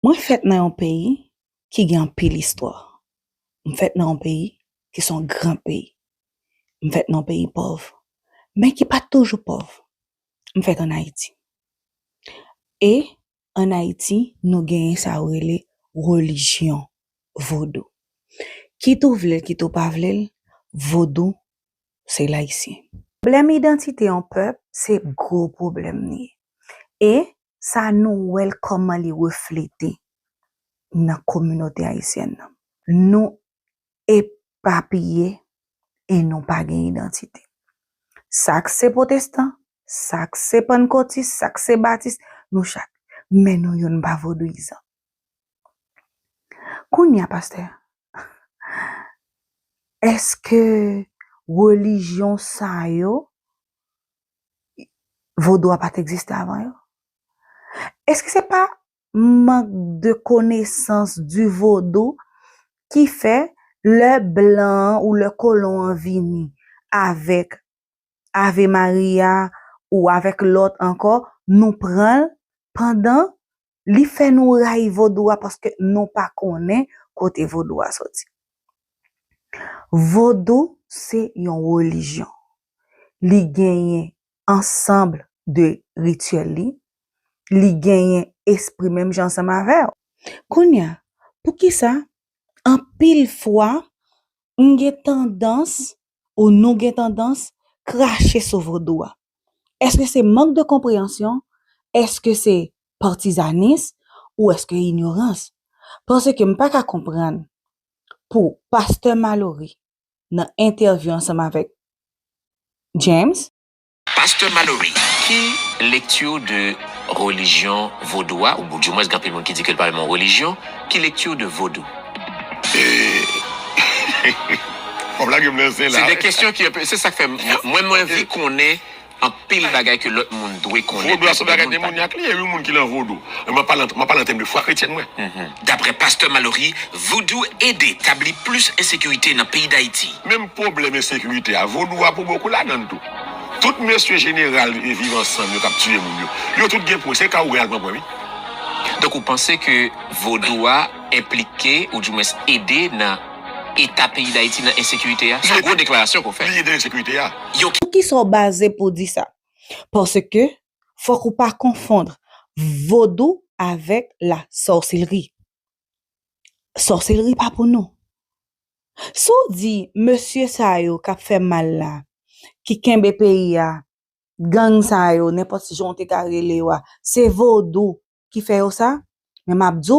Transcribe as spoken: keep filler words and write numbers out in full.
Mwen fèt nan yon peyi ki gen anpil istwa. M fèt nan yon peyi ki se yon gran peyi. M fèt nan yon peyi pòv, men ki pa t toujou pòv. M fèt ann Ayiti. E ann Ayiti, nou genyen sa yo rele relijyon vodou. Kit ou vle l, kit ou pa vle l, vodou se l ayisyen. Pwoblèm idantite yon pèp se gwo pwoblèm li ye. E sa nou wè l kòman li reflete nan kominote ayisyèn nan. Nou epapiye e nou pa gen idantite. Sa k se pwotestan, sa k se pannkotis, sa k se batis, nou chak. Men nou youn pa vodouyizan. Kounye a, pastè, èske relijyon sa yo, vodou a pa t egziste avan yo? Èske se pa mank de konesans di vodou ki fè lè blan an ou lè kolon an vini avèk Ave Maria ou avèk lòt ankò, nou pran l pandan li fè nou rayi vodou a paske nou pa konnen kote vodou a soti. Vodou se yon relijyon. Li genyen ansanm de rityèl li, li genyen espri menm jan ansanm avè w. Kounye a, poukisa anpil fwa m gen tandans ou nou gen tandans krache sou vodou a? Èske se mank de konpreyansyon? Èske se patizanis? Ou èske inyorans? Paske m pa ka konprann pou pastè Malory nan entèvyou ansanm avèk James. Pastè Malory, ki lekti de relijyon vodou a, ou di mwens gen anpil moun ki di ke l pa menm yon relijyon, ki lekti de vodou? Wap lage m nan zen la. Se de kesyon ki, se sa k fè mwen, mwen anvi konnen anpil bagay ke lòt moun dwe konnen. Vodou a se yon bagay demonyak li ye, wi, moun ki nan vodou. Mwen pa pale an tèm de fwa kretyèn mwen. Daprè pastè Malory, vodou ede tabli plis ensekirite nan peyi Dayiti. Menm pwoblèm ensekirite a, vodou a pou bokou ladan l tou. Tout mesye jeneral e viv ansanm yo k ap tiye moun yo, yo tout gen pwen, se ka ou gen al pran pwen wi. Donk ou panse ke vodou a enplike ou di mwens ede nan eta peyi Dayiti nan ensekirite a? Se yon gwo deklarasyon ke w fè. Li ede nan ensekirite a. Sou kisa w baze pou w di sa? Paske fòk ou pa konfonn vodou avèk la sorcellerie. Sorcellerie pa pou nou. Si w di mesye sa yo k ap fè mal la, ki kenbe peyi a, gang sa yo, nenpòt jan w te ka rele yo a, se vodou ki fè yo sa, men m ap di w,